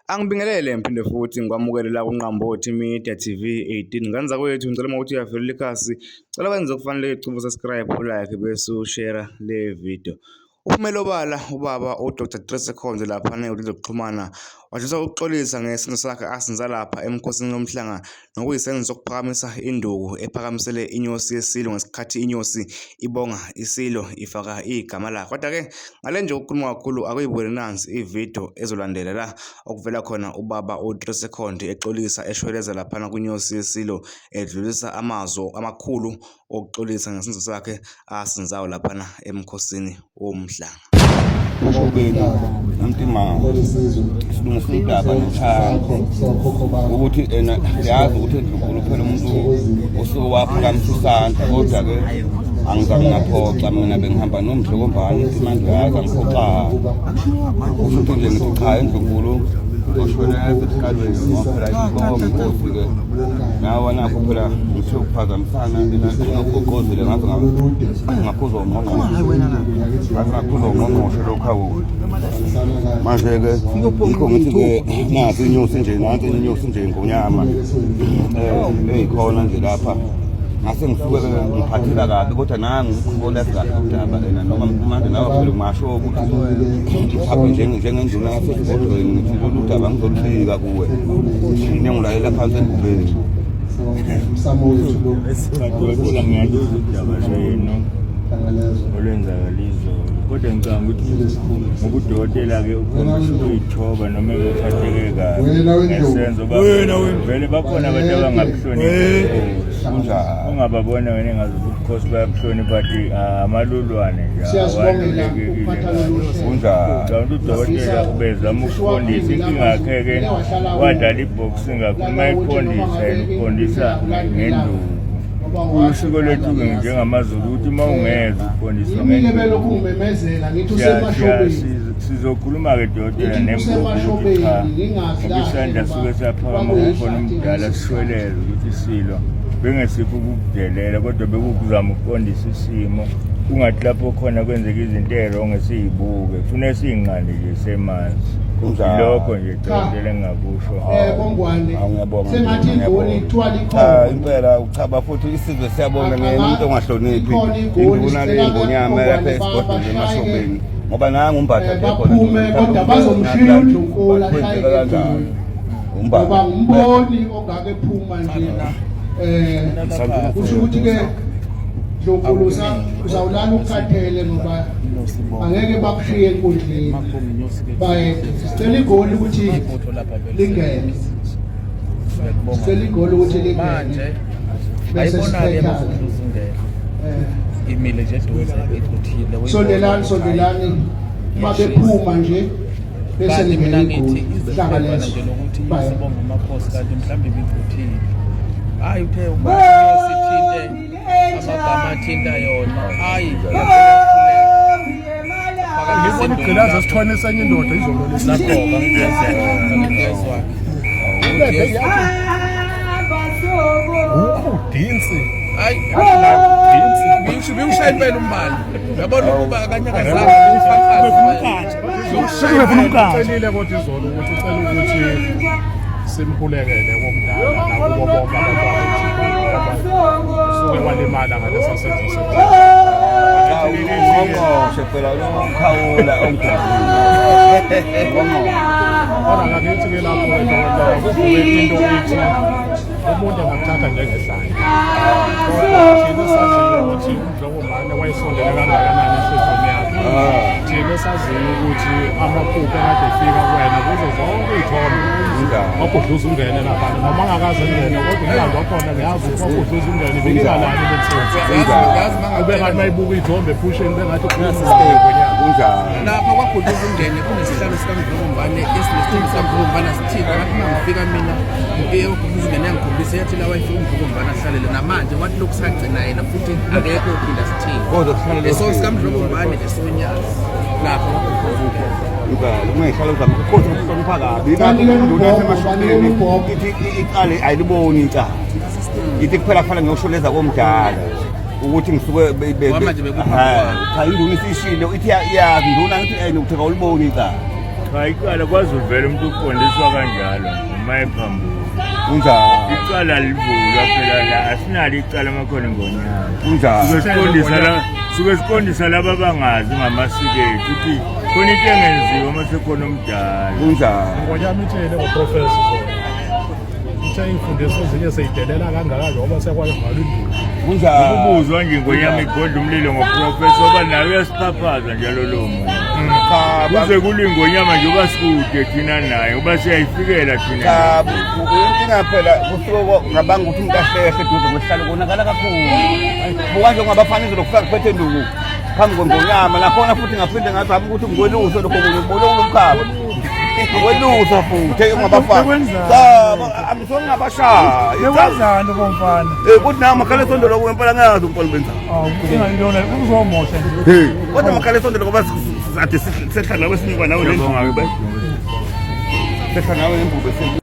Angibingelele ngiphinde futhi ngikwamukele la kuNqambothi Media TV 18. Ngane zakwethu ngicela uma ukuthi uyavelela ikhasi, cela wenze okufanele ucofa subscribe, like bese ushare le video. Uphumele obala ubaba uDr Tracy Khonze laphana enkundleni zokuxhumana wadlulisa ukuxolisa ngesenzo sakhe asenza lapha emkhosini womhlanga nokuyisenzo sokuphakamisa induku ephakamisele inyosi yesilo ngesikhathi inyosi ibonga isilo ifaka igama lakhe. Kodwa-ke ngale nje ukukhuluma kakhulu akuyibukele nansi ividiyo ezolandela la okuvela khona ubaba u-3 second exolisa eshweleza laphana kwinyosi yesilo edlulisa amazwi amakhulu okuxolisa ngesenzo sakhe asenzayo laphana emkhosini womhlanga. Ushobeni uMtimanga silungisa udaba noThando ukuthi ena siyazi ukuthi endlunkulu phela umuntu osuke waphakamisa isandla kodwa-ke angizange ngaphoxa mina bengihamba nomdlokombane uMtimanga uyazi angiphoxanga kusho ukuthi nje ngithi cha endlunkulu uzoshona esiqalweni ngoba phela ibonga inkosi-ke nawe nakho phela ngithe ukuphazamisana nogoqozile ngaze ngaphuza ungqongqoshe ngaze ngaphuza ungqongqoshe lokhu awu manje-ke yikho ngithi-ke nansi inyosi nje nansi inyosi nje ingonyama um eyikhona nje lapha ngase ngisuke ngiphatheka kabi kodwa nangu umkholezi kahle udaba ena noma manje nawe phela ungasho ukuthi ngithathwe njengenduna yasesigodlweni ngithi lolu daba ngizolubika kuwe yini engilalela phansi engubeni umsamo wethu lo Dokotela ngiyaluzwa udaba lwenu olwenzakala izolo kodwa ngicabanga ukuthi ngokudokotela-ke ukhombisa ukuyithoba noma ekuphatheke kabi ngesenzo vele bakhona abantu abangabuhloniphi Kunjani? Ungababona wena engazi ukuthi ubukhosi bayabuhlonipha but ah, amalulwane nje Siyazibongela awabalulekile ukuphatha lolu hlelo. Kunjani? Kanti udokotela ubezama ukufundisa inkinga yakhe-ke wadlala i-boxing kakhulu uma eqondisa yena uqondisa ngenduku usiko lwethu-ke njengamaZulu ukuthi uma ungeza uqondiswa Yimi ngenduku belokhu ngimemezela ngithi Siya- usemashobeni. sizokhuluma-ke dokotela nembobo ukuthi cha ngoba isandla suke saphakama kukhona umdala sishweleze ukuthi isilo bengesikho ukukudelela kodwa bekukuzama ukuqondisa isimo kungathi lapho khona kwenzeka izinto ey'rongo esiyibuke kufuneka siyinqande nje semanzi Kunjalo. Ilokho nje dokotela engingakusho Bongwane. Awu, ngiyabonga. Sengathi Ngiyabonga. igoli kuthiwa Cha likhona. impela uchaba futhi isizwe siyabonga ngeke umuntu ongahloniphi Ikhona igoli, induna le sicela ngonyama Bongwane lapha esigodlweni bashaye. emashobeni ngoba nangu umbatha nje khona Baphume kodwa bazomshiya uNdlunkulu ashaye kwenzeka kanjani igoli. umbatha Ngoba ngumboni ongake phuma nje. Kusho ukuthi ke Ndlunkulu uzawulala ukhathele ngoba angeke bakushiye enkundleni. Baye sicela igoli ukuthi lingene. Sicela igoli ukuthi lingene. Bese siphetha. Imile nje eduze icuthile. Sondelani sondelani mabephuma nje bese Kanti mina lingena ngithi igoli. ize Hlanga kubona leso. nje lokuthi Baye. sibonga amakhosi kanti mhlawumbe ibivuthile. Hayi uthe uba sithinte amagama athinta yona. Hayi Ngibona ugqilaza sithwane enye indoda izolo lesi. Nakho ngiyezwa. Udinsi. Hayi Dinsi. biwushaya impela umbali. Uyabona ukuba akanyakazanga Sekufuna umkakhe. Ucelile kodwa izolo ukuthi ucela ukuthi simkhulekele komdala nakubo bonke abantwana suke walimala ngalesa senzo sethu. Ungqongqoshe phela lo mkhawula ongidabule. Kodwa ngakithi ke lapho ke dokotela kuvuke into ithi umuntu angakuthatha njengehlaya. Kodwa thina saziyo ukuthi uMdlokombane wayesondele kangakanani enhliziyweni yakhe. Thina saziyo ukuthi amaphupho akade efika kuwena kuzo zonke iy'thombe Kunjani? wabhudluza ungene laphana noma angakaze engene kodwa umlando wakhona ngiyazi ukuthi wabhudluza ungene ibingalani lensuku. Ube ngathi mayibuka iy'thombe ephusheni bengathi ukhuluma Kunjani? Lapha kwaGudluza ungene kunesihlalo sikaMdlokombane esinesithombe sikaMdlokombane asithile ngathi uma ngifika mina uGudluza ungene yangikhombisa yathi la wayefika uMdlokombane ahlalele namanje wathi lokhu sagcina yena futhi akekho ophinda sithile Kodwa kuhlale leso sikaMdlokombane esonyazi lapha kwaGudluza ungene. Impela uma ngihlala uzama ukhothi ukuhlonipha kabi. Banikele Induna umbhobho, yasemashobeni banikele umbhobho. ithi iqale ayiliboni icala. Ithi kuphela kufanele ngiyosholeza komdala ukuthi ngisuke Ngoba manje bekuphambi Ha, kwami. cha induna isishilo ithi iyazi induna ngithi nokuthi awuliboni icala. Cha, icala kwazuvela umuntu uqondiswa kanjalo uma ephambuka. Kunjani? Icala livulwa phela la, asinalo icala amakhona ngonyaka. Kunjani? Suke siqondisa la, suke siqondisa laba abangazi ngamasiko ethu ukuthi khona into engenziwa uma sekhona omdala. Kunjani? Ngonyama itshele ngoprofesa zona. Ithe iy'mfundiso ezinye seyidelela kangaka njengoba sekwaye valwa induku. Kunjani? Ukubuzwa nje ingonyama igodla umlilo ngoprofesa oba naye uyasiphaphaza njalo lowo muntu. Cha, Kuze kulwa ingonyama njengoba sikude thina naye uba siyayifikela thina. cha, inkinga phela kusuke ngabanga ukuthi umuntu ahlehle eduze kwesihlalo konakala kakhulu. Buka nje ungabafana izolo kufika kuphethe induku phambi kwengonyama nakhona futhi ngaphinde ngazama ukuthi ngikwelusa lokho kunye ngibone kulomkhaba. Ngikwelusa futhi hey ungabafana. Cha, angisona ngabashaya. Bekwenzani komfana? Eh kuthi nawe makhala esondolo kuwe impela ngiyazi umfana benzani. Awu, inkinga ilona uzomosha nje. Hey, kodwa makhala esondolo ngoba sade sehla nawe sinikwa nawe Ngiyabonga-ke. sehla nawe nembube.